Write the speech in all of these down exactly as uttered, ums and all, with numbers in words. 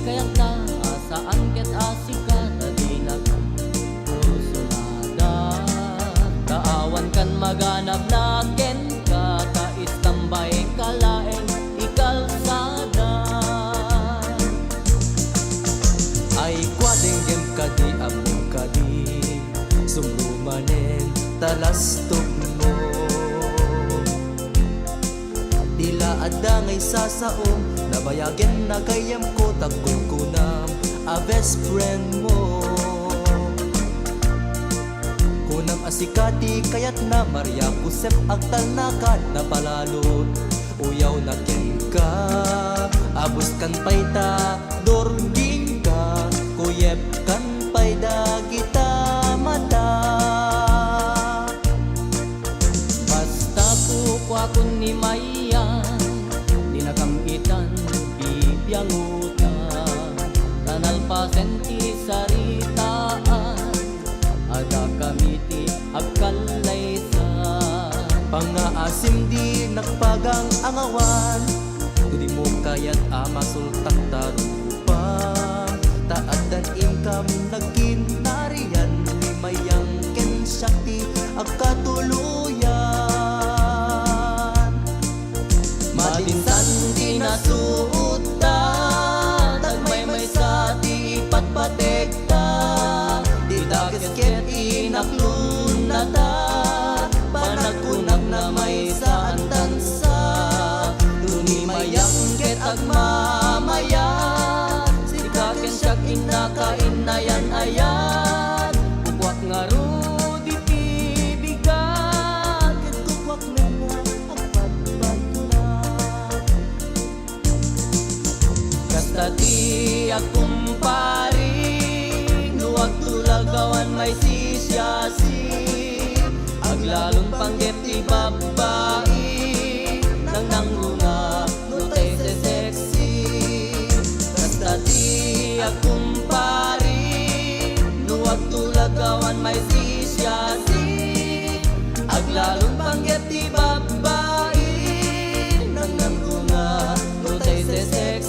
kayatna, a saan ket a sika, ta dinak pusonadan. Ta awan kan maganabna kenka, ta istanbayka laeng ikalsada. Ay kua, denggem kadi, ammom kadi, sumro manen ta lastogmo. Di la adda nga isasaom, nabayagen na gayyemko, ta kunkunam a best friend mo. Kunam a sika ti kayatna, Maria Josep, agtalnakan napalalo. Uyawna kenka, abuskan pay ta durgingka, kuyepkan pay dagita mata. Basta kukuakon ni Mayan, dinakam itan bibiangutan. Ta nalpasen ti saritaan, adda kami ti agkallaysa. Pangngaasim dinak pagang-angawan, no dimo kayat a masultak ta rupa. Ta addan inkam nagkinarian, ni Mayang ken siak ti agkatuloyan. Madinsan ti nasuotta, nagmaymaysa ti ipatpatekta, ti dakes ket inaklonnata, panagkunakna maysa a tansa. No ni Mayang ket agmamayat, sika ken siak innaka innayan-ayan, kukuak ngarud iti bigat, ket kukuak met nga agpatpatna. Kasta ti agkumpari, no agtulag awan maisisiasi, aglalom panggep ti babbai, nangnangruna no tay sesexy. Kasta ti agkumpari, no agtulag awan maisisiasi, aglalom panggep ti babbai, nangnangruna no tay sesexy.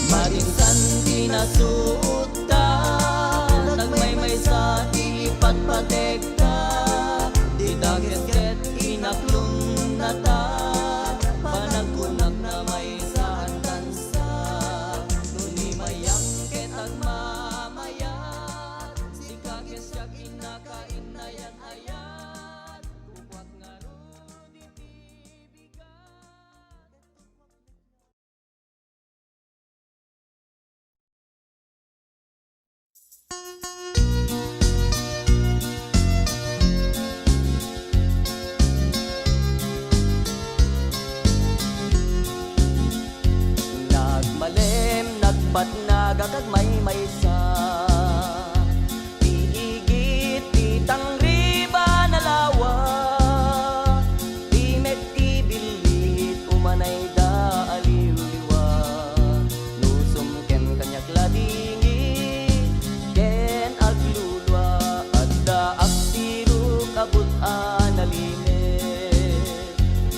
Madinsan ti nasuotta, nagmaymaysa ti ipatpatekta, ti dakes ket inaklonnata, panagkunakna maysa a tansa. No ni Mayang ket agmamayat, sika ket siak innaka innayan-ayan, kukuak ngarud iti bigat. Nagmalem, nagbatnag a kagmaymaysa, ti igid ti tangriba nalawa, ti met ti billit umanayda a liwliwa. Nusum ken kaniak ladingit ken aglulua, adda agsirok a but a nalimed.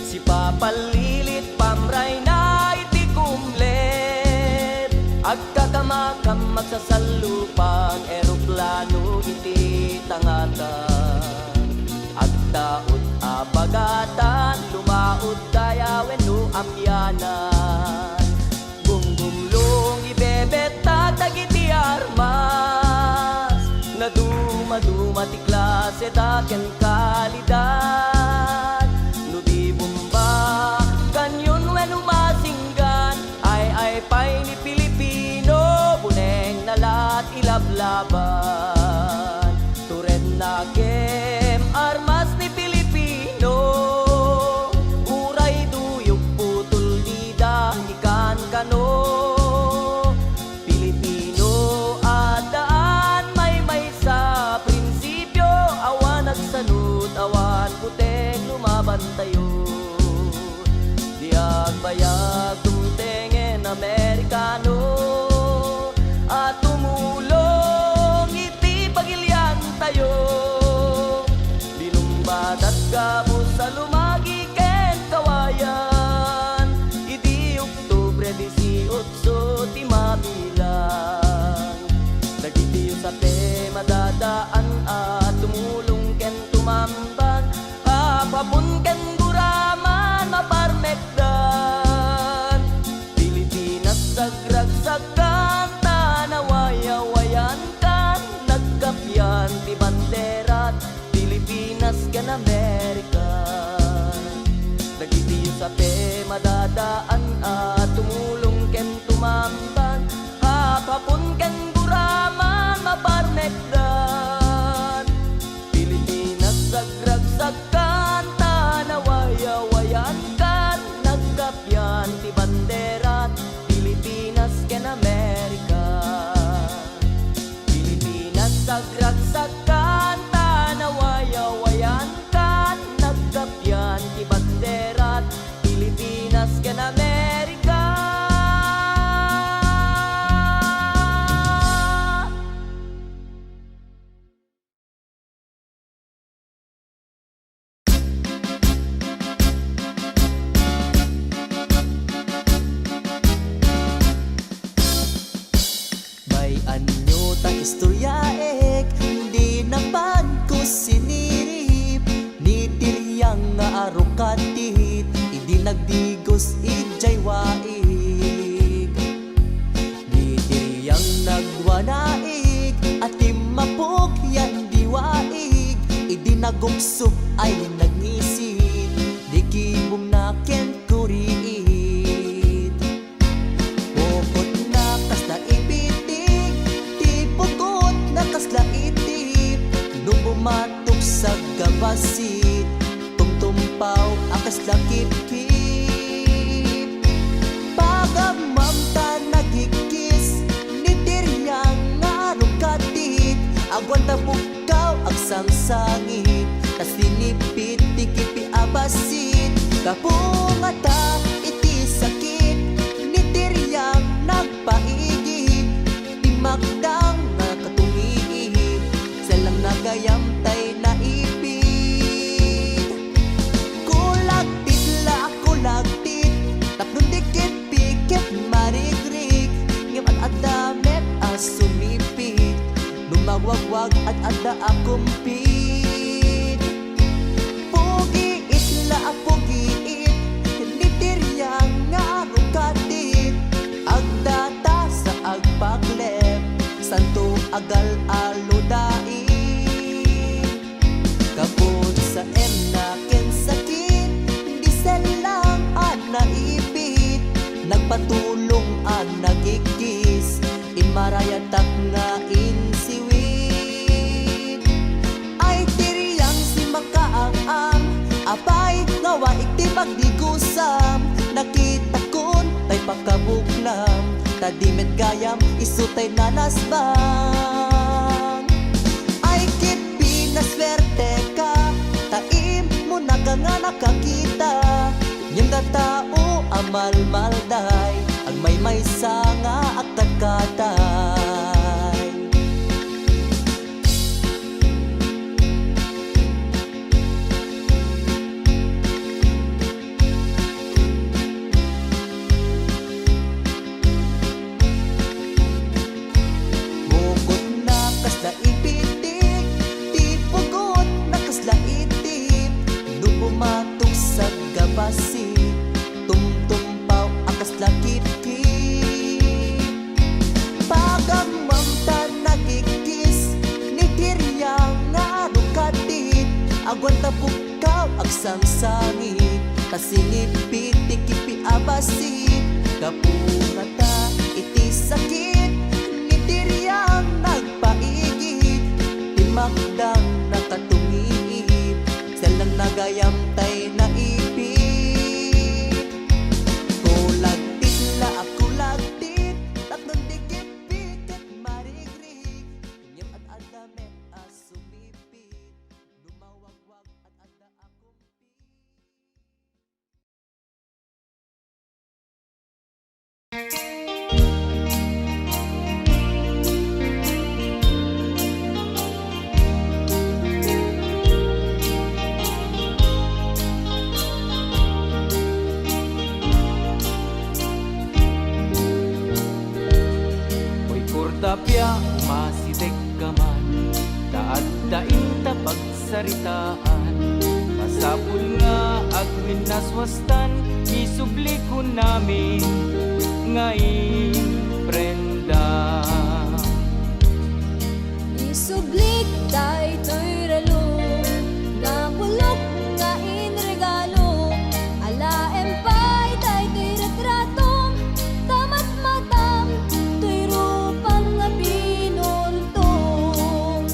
Sipapallilit pamrayna iti kumleb, agkakamakam magsasallupang eroplano iti tangata. Agtaud a bagatan, lumaud daya wenno amyanan. Gumgumlong ibebettak dagiti armas, nadumaduma ti klaseda ken kalidad. No di bomba, kanyon wenno masinggan, ay-ay pay ni Pilipino, buneng na la't ilablaban. Turedna ken armas ni Pilipino, uray duyog putol dida ikankano. Pilipino, addaan maymaysa a prinsipio, awan agsanud, awan puteng lumabantayo. Istoryaek, di napanko sinirip ni Tiriang nga arukatit idi nagdigos idiay waig. Ni Tiriang nagduanaig a timmapog yan di waig, idi naguksop ay nagngisi, di kibungna ken kuriit. Pukotna kasla ipitik, ti pukotna kasla itip, no bumatok sa gabasit, tumtumpaw a kasla kipkip. Pagammam ta nagikis, ni Tiriang nga arukatit, aguan ta bukkaw agsangsangit, ta sinipit ti kipi a bassit. Gapu ngata iti sakit, ni Tiriang nagpaigit, timmakdang nga katungiit, siya lang nagayam tay naipit. Kulagtit la a kulagtit, tapno di kipikit marigrig, ngem ad-adda met a sumipit, no magwagwag ad-adda a kumpit. Pugiit la a pugiit, ni Tiriang nga arukatit, agdata sa agpaklep, santo agal a ludain. Kaput sa emna ken sakit, di sellang a naipit, nagpatulong a nagikis, immarayatak nga insiwit. Ay, Tiriang si makaang-ang, apay, ngawa iti pagdigusam, nakitakon tay pakabuklam, ta di met gayam isu tay nanasbang. Ay, ket pinaswerteka, ta immunaka nga nakakita, ngem data a malmalday, agmaymaysa nga agkatkatay. Pukotna kasla ipitik, ti pukotna kasla itip, no bumatok sa gabasit, tumtumpaw a kasla kipkip. Pagammam ta nagikis, ni Tiriang nga arukatit, aguan ta bukkaw agsangsangit, ta sinipit ti kipi a bassit. Gapu ngata iti sakit, ni Tiriang nagpaigit, timmakdang nakatungiit, siya lang nagayam tay naipit. Kulagtit la a kulagtit, tapno di kipikit marigrig, ngem ad-adda met a sumipit, no mawagwag ad-adda a kumpit. Oy, Cordapia, umasidegka man, ta adda inta pag- saritaan. Masapul nga agwinnaswastan, isublikon amin nga imprenda. Isublik daytoy relo, napulok nga inregalo, alaem pay daytoy retratom, ta matmatam toy rupam nga pinultong.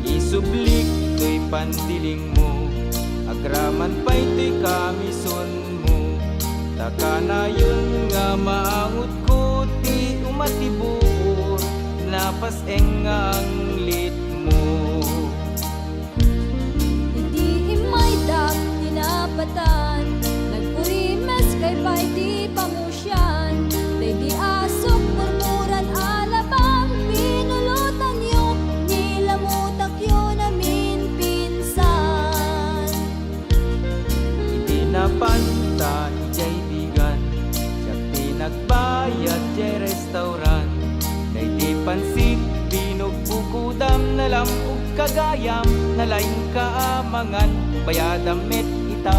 Isublik toy pandilingmo, agraman pay toy kamisonmo, ta kanayon nga maangotko ti umatibuor, napas-eng nga anglitmo. Idi immaydak ti napatan, nagpurimeskay pay ti pamusian. Daydi asok murmuran a labang, pinulotanyo, nilamutakyon amin pinsan. Idi napan ta idiay bigan, siak ti nagbayad diay restaurant. Daydi pan Ug kagayam, nalaingka a mangan, bayadam met ita.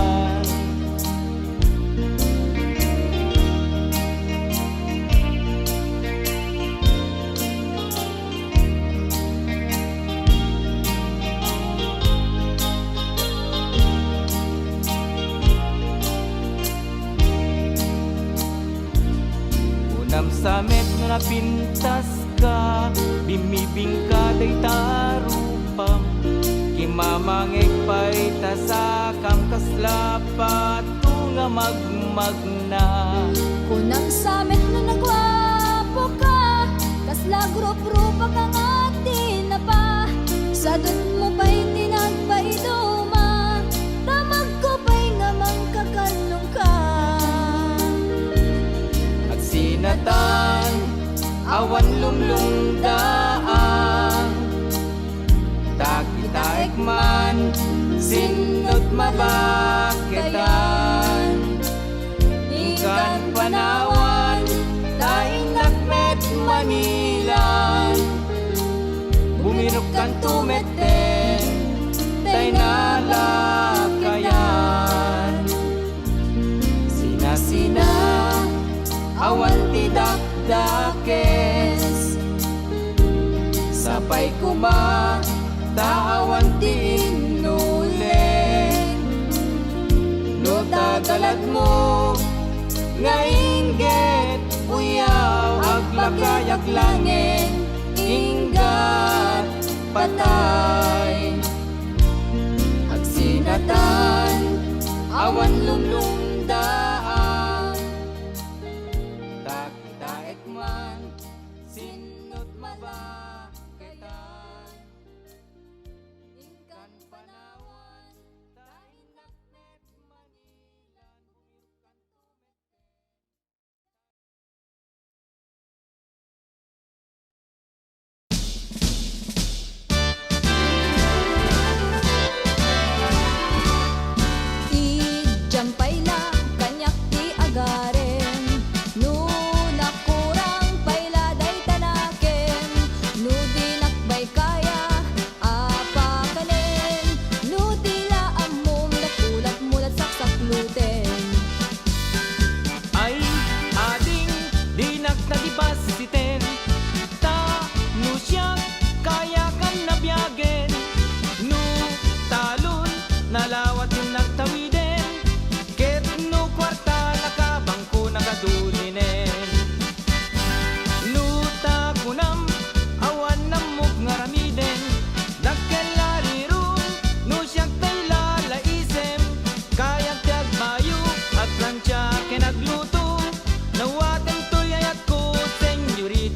Kunam sa met no napintas ka, bimibingka dayta a rupam. Kimamangeg pay ta sakam kasla pato nga magmagna. Kunam sa met no naguapoka, kasla agruprupa ka nga tinapa. Sadutmo pay ti nagpaiduma, damagko pay nga mangkakallongka. Agsinatan, awan lumlumdaan. Ta kitaek man, sinno't mabaketan. Inkan panawan, ta innak met manilan. Bumirukkanto metten, tay nalakayan. Sinasina, awan ti dakdakes. Sapay koma, ta awan ti innulek. No ta galadmo nga inggit uyaw, aglakayak langit, inggat patay. Agsinatan, awan lumlumdaan. Ta kitaek man, sinno't mabaketan. Inkan panawan, ta innak met manilan. Idiam pay la kaniak ti agarem, no nakurang pay la dayta nakem, no dinak pay kaya a pakanen, no di la ammom, dakulapmo la saksakluten. Ay, ading, dinak ta di basiten. Ta no siak, kayakan a biagen. No talon, nalawat ti nagtawiden. Ket no kuarta, lakabangko a dudinen. No ta kunam, awan ammok nga aramiden. Dakkel a rirum, no siak tay lalaisem. Kayak ti agbayo, agplancha ken agluto. Nawatem toy ayatko, senyori.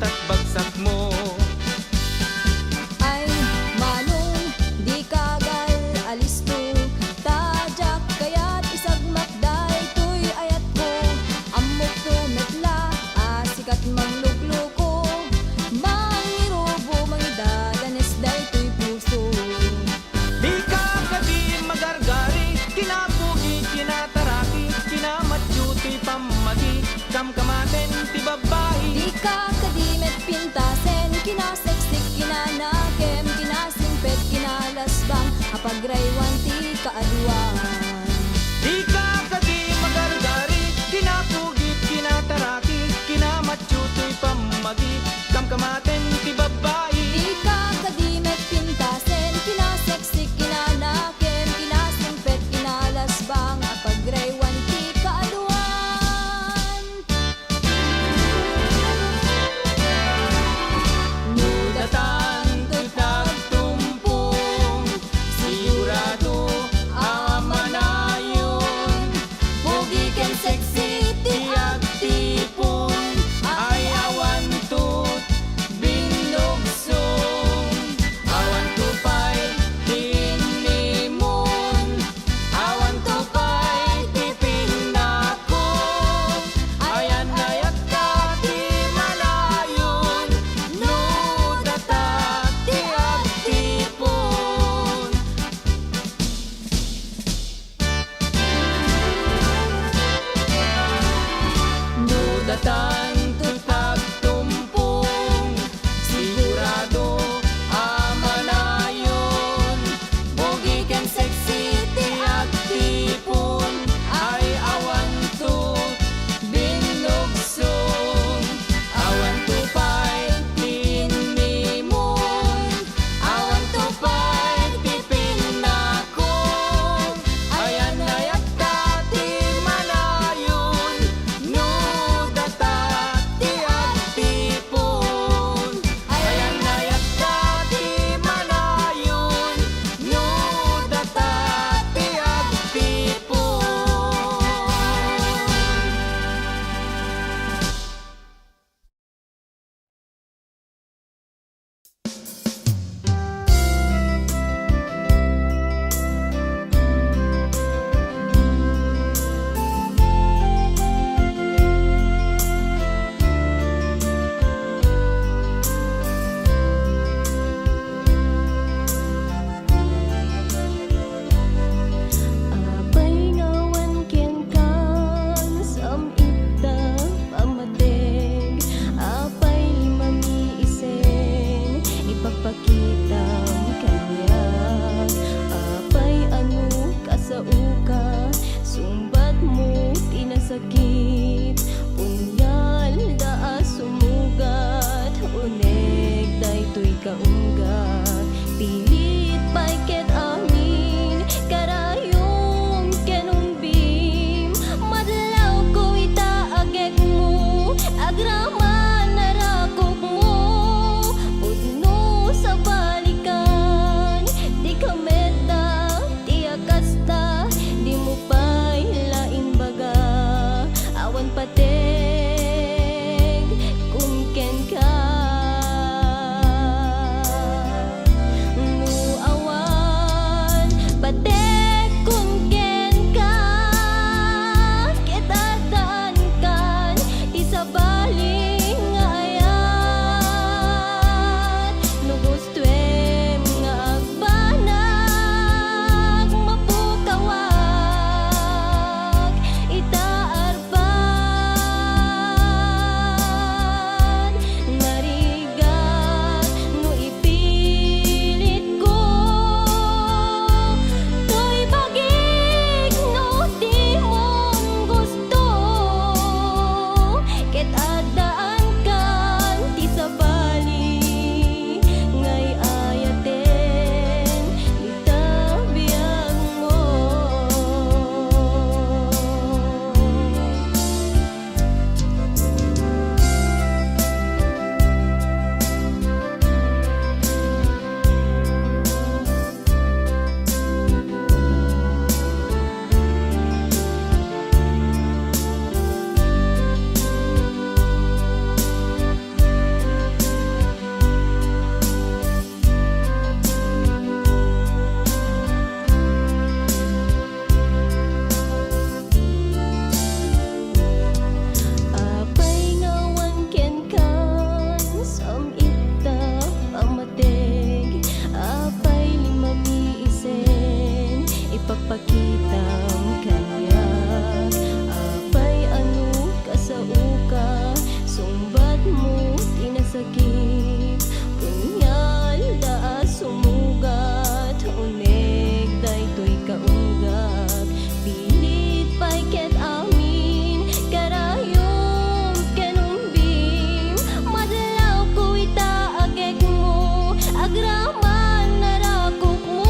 Mo ti nasakit, kunyan da a sumugat, uneg daytoy kaunggak. Pilit pay ket amin, karayom ken umbim. Madlawko ita a kekmo, agraman narakokmo.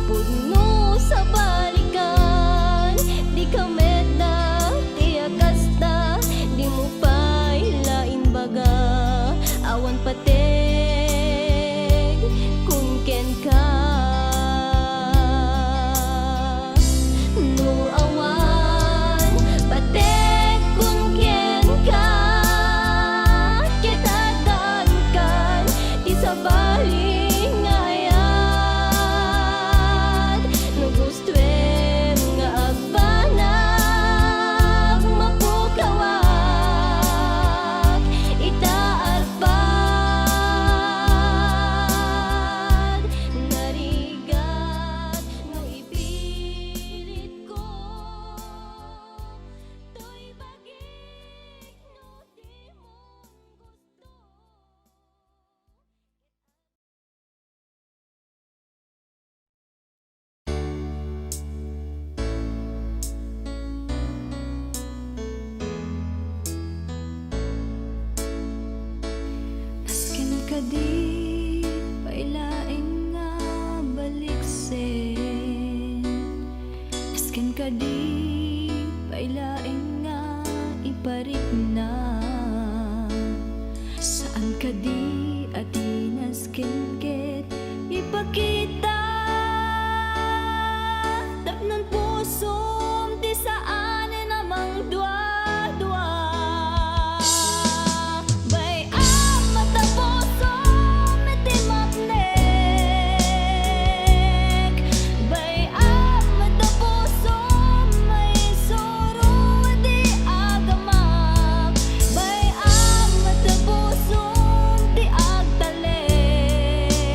Pudno sa balikan, dika met da ti a kasta, dimo pay la imbaga, awan pateg kun kenka. No awan pateg kun kenka, ket addankan ti sabali nga ayat. No gustoem nga agbanag, mapukawak ita arpad nga rigat no ipilitko. Toy bagik no dimon gusto. Nasken kadi pay laeng nga baliksen. Nasken kadi pay laeng nga iparikna. Saan kadi a di nasken ket ipakita? Tapnon pusom ti saanen a mangduadua. Bay-am a ta pusom iti mapnek. Bay-am a ta pusom maisuro iti agamak. Bay-am a ta pusom ti agtalek.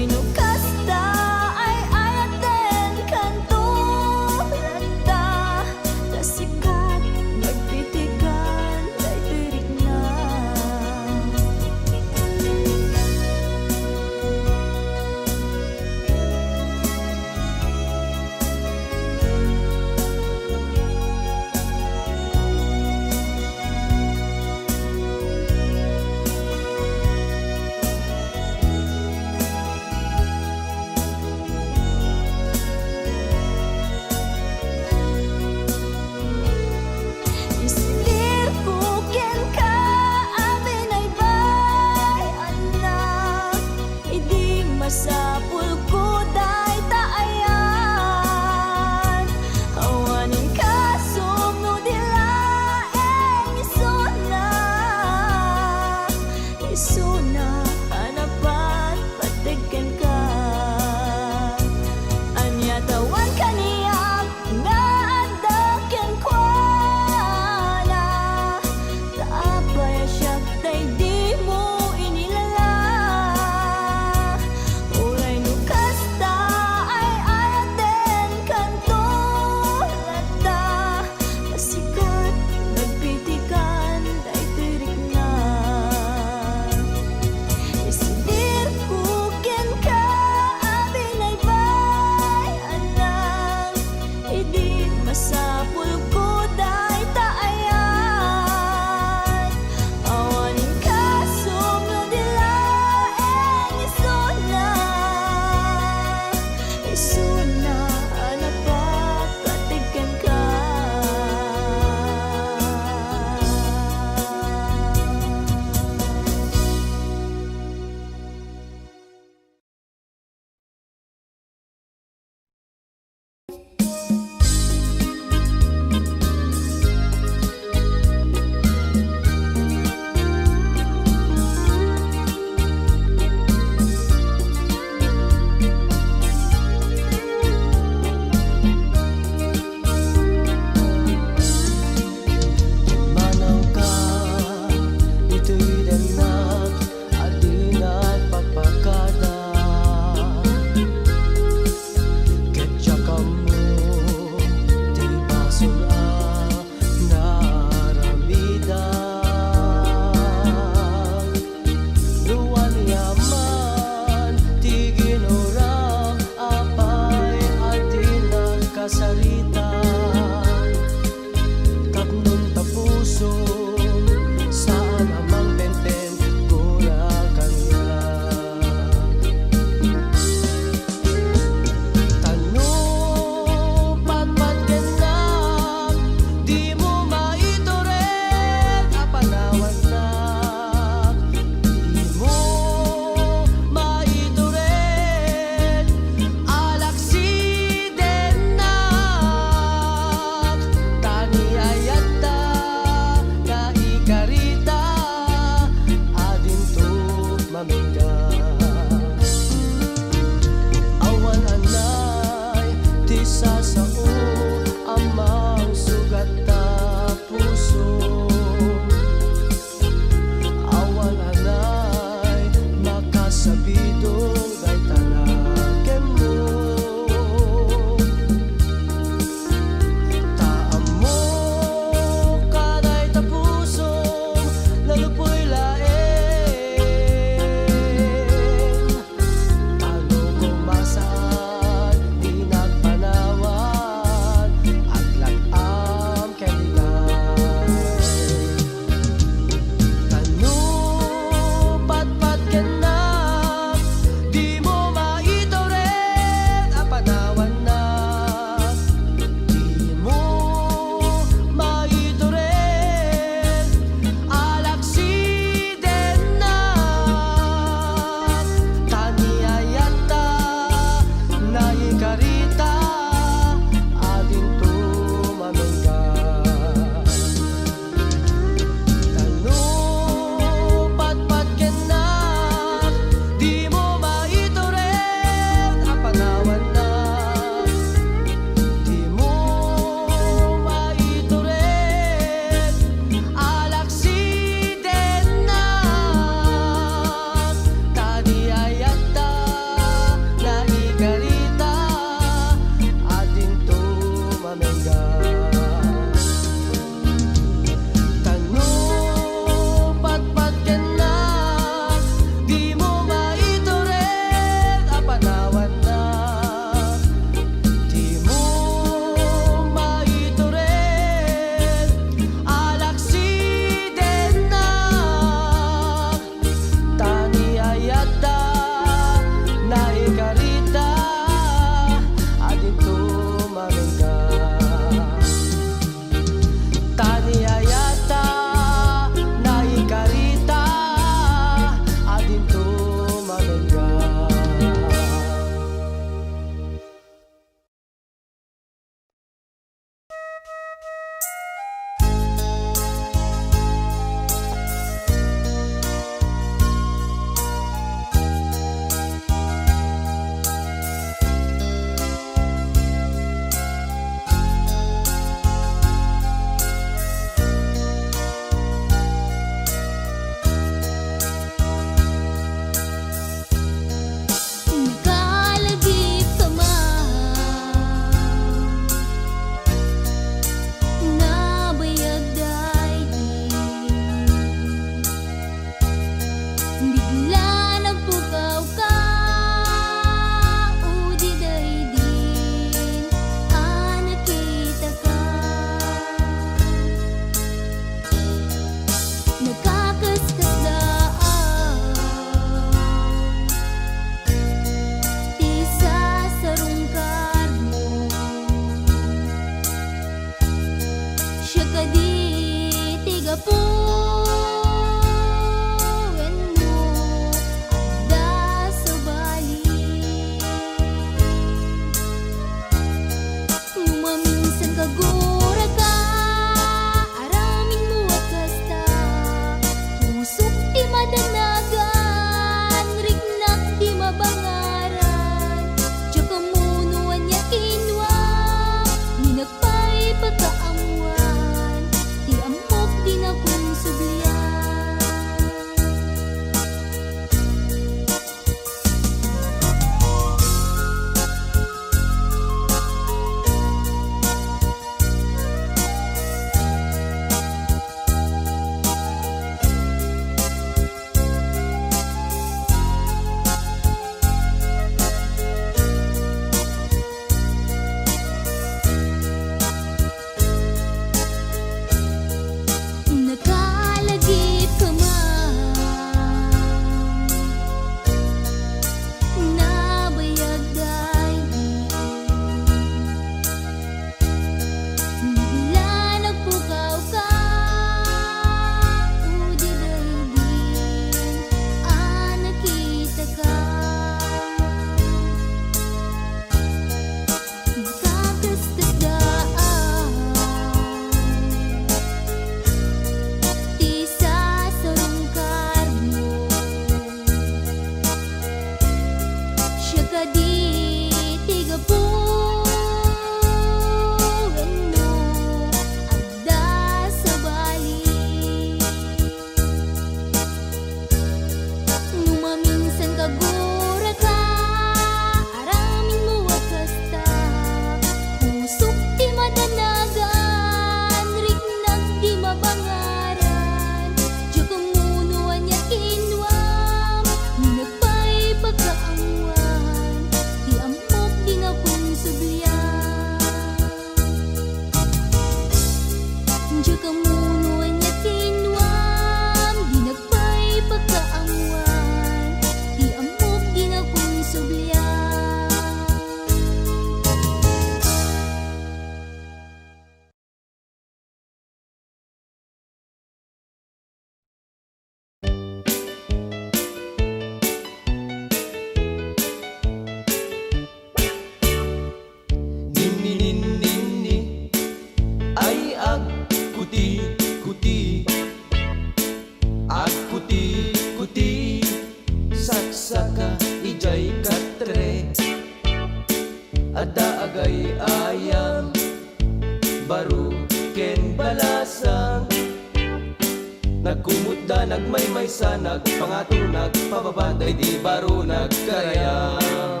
Kumutda nagmaymaysa, nagpangato, nagpababa, daydi baro nagkarayam.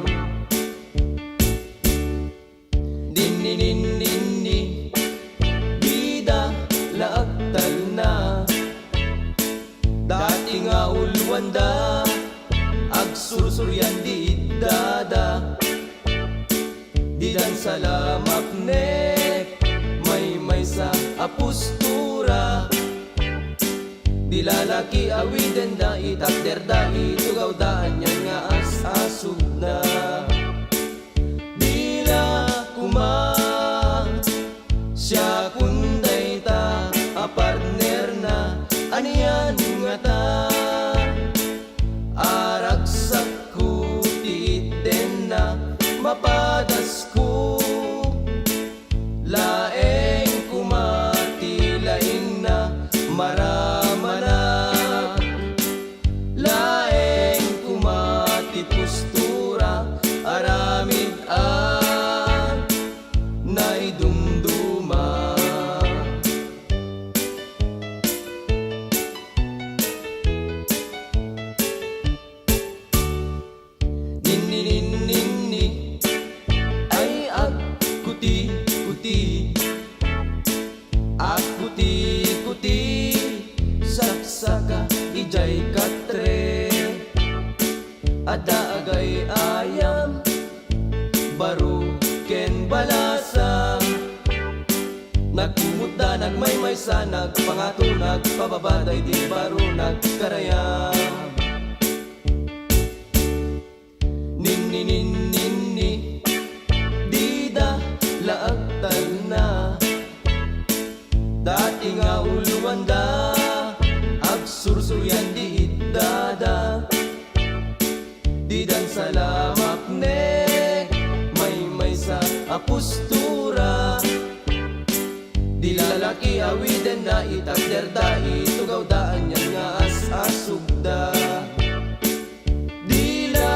Ninnininninni, dida la agtalna. Dati nga ulwanda, agsursurian di iddada. Didan salamapnek, maymaysa a postura. Di lalaki awidenna, itakderda, itugawda, anian nga as-asugna. Dila koma siakon dayta a partnerna, anian ngata? Aragsakko ti iddenna, mapadasko. Laeng koma ti laingna, maramanak. Laeng koma ti postura, aramid a naidumduma. Ninnininninni, ay agkuti-kuti. Agkuti-kuti, saksaka idiay katre. Adda agay-ayam, baro ken balasam. Nagkumutda, nagmaymaysa, nagpangato, nagpababa, daydi baro nagkarayam. Ninnininninni, dida la agtalna. Dati nga ulwanda, agsursurian di iddada. Didan salamapnek, maymaysa a postura. Di lalaki awidenna, itakderda, itugawda, anian nga as-asugda. Dila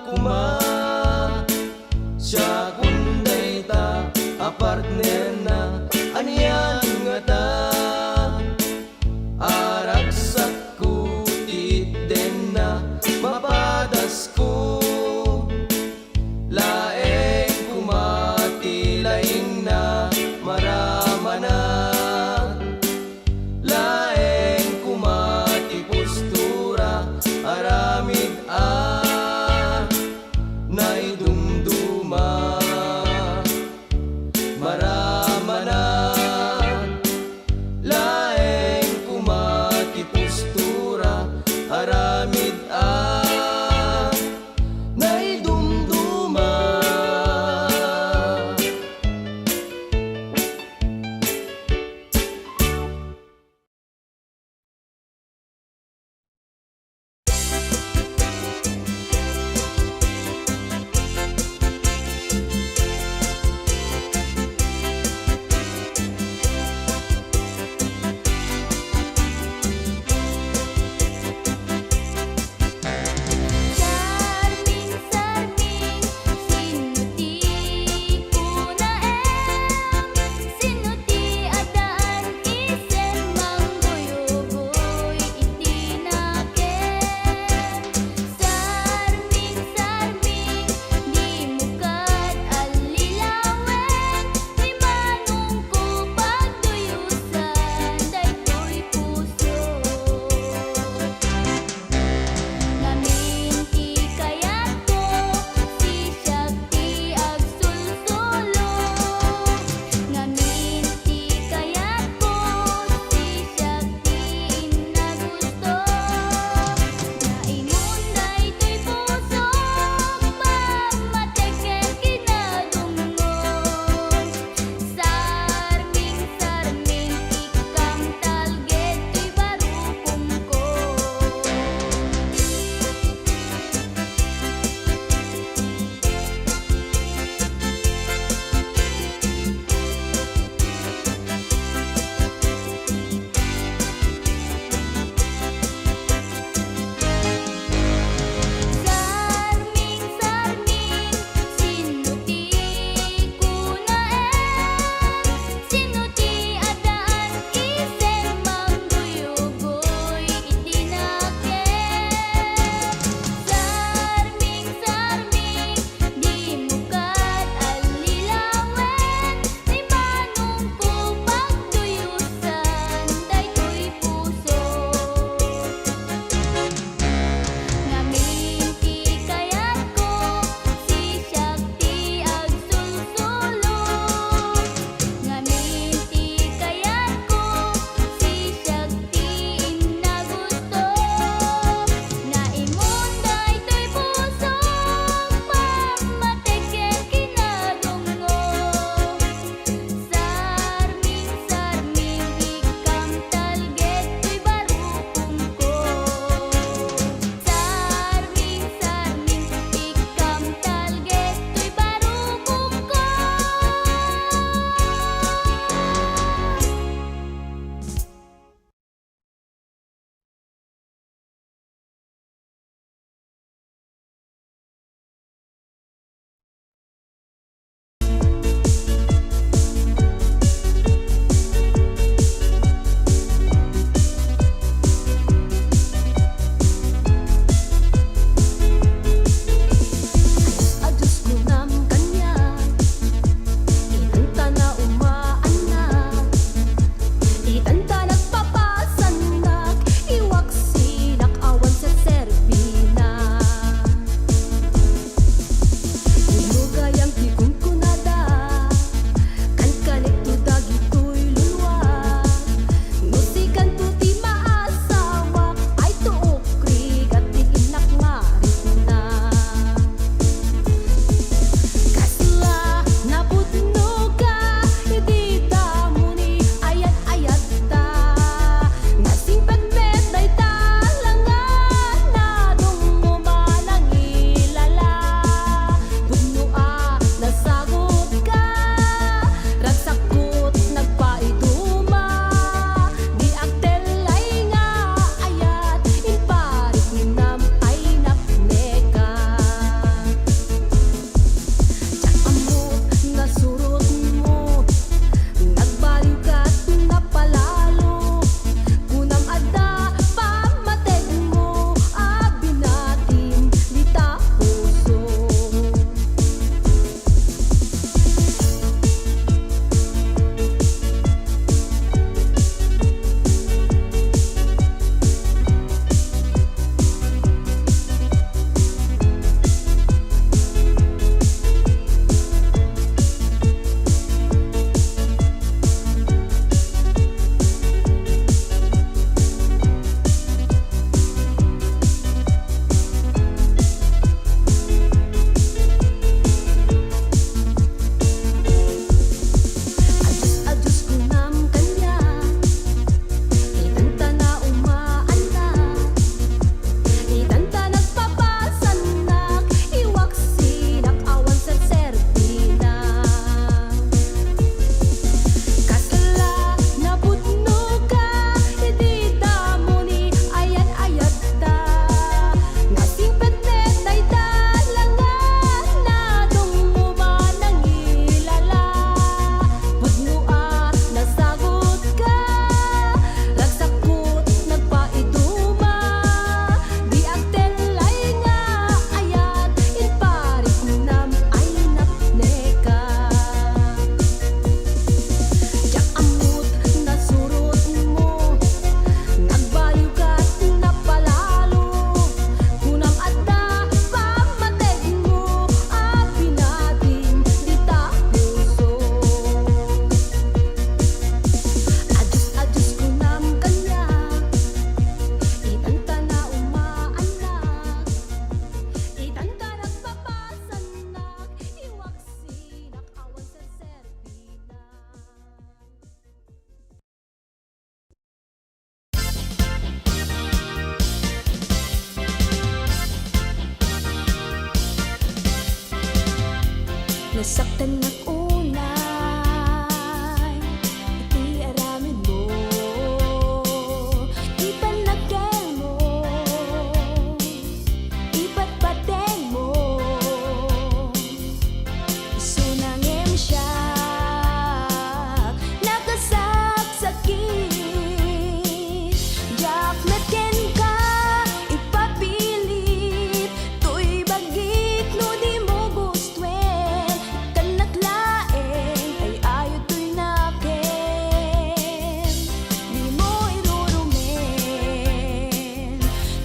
koma siakon dayta a partnerna, anian ngata? Aragsakko ti iddenna, mapadasko. Laeng koma ti laingna, maramanak. Laeng Nasaktannak unay iti aramidmo, ipannakkelmo, ipatpatengmo. Isuna ngem siak nakasaksakit, diak met kenka ipapilit. Toy bagik no dimo gustuen, ikkannak laeng, ay-ayo toy nakem. Dimo irurumen,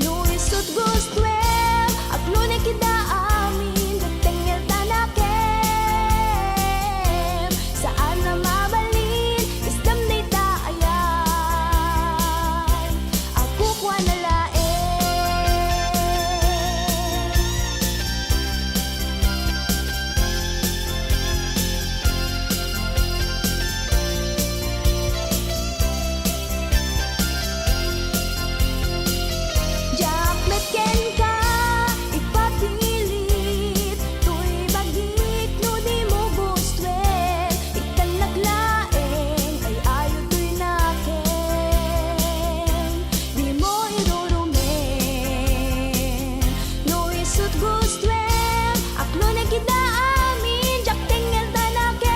no isut' gustuen, aklonek ida amin, diak tengngel ta nakem. Saan a mabalin, isdam dayta ayat. Ako kuana laeng. Diak met kenka ipapilit, toy bagik no dimo gustuen, ikkannak laeng, ay-ayo toy nakem. Dimo irurumen, no isut' gustuen, aklonek ida amin, diak tengngel ta nakem.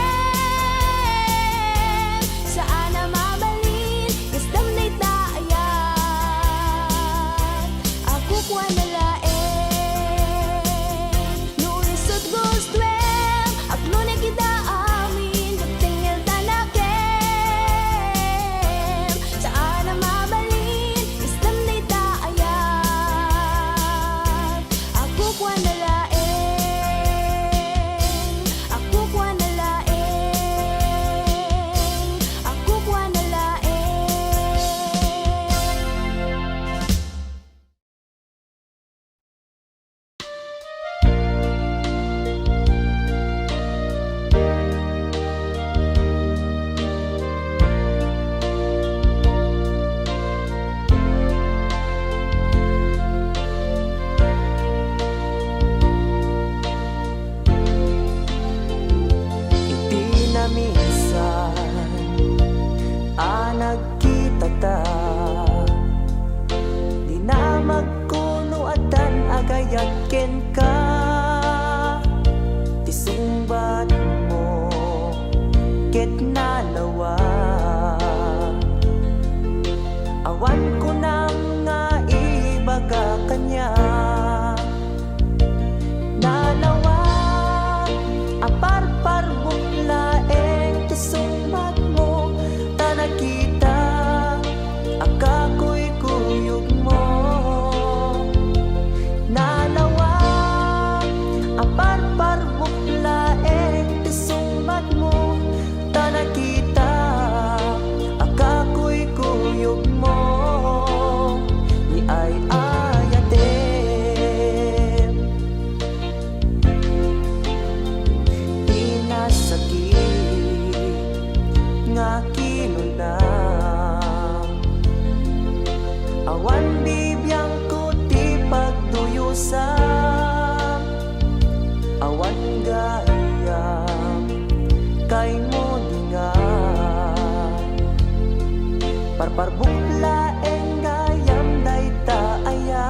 Saan a mabalin, isdam dayta ayat. Ako kuana laeng, no isut' gustuen, aklonek ida amin, diak tengngel ta nakem. Saan a mabalin, isdam dayta ayat. Ako kuana laeng, ako kuana laeng, ako kuana laeng. Iti naminsan a nagkitata, dinamag ko no addan agayat kenka ti sungbatmo ket nalawa. Awan kunam nga ibaga kaniak. Nalawa a parparbuk laeng ti sungbatmo, ta nakita a kakuykuyogmo. Nalawa a parparbuk laeng ti sungbatmo, ta nakita a kakuykuyogmo ni ay-ayatem. Ti nasakit nga kinuna, awan bibiangko ti pagduyosan. Awan gayam kaymo dinga parparbuk laeng gayam dayta ayat.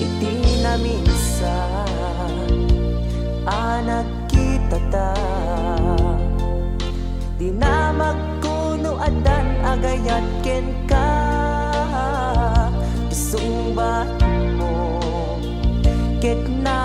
Iti naminsan a nagkitata, dinamagko no addan agayat kenka ti sungbatmo ket na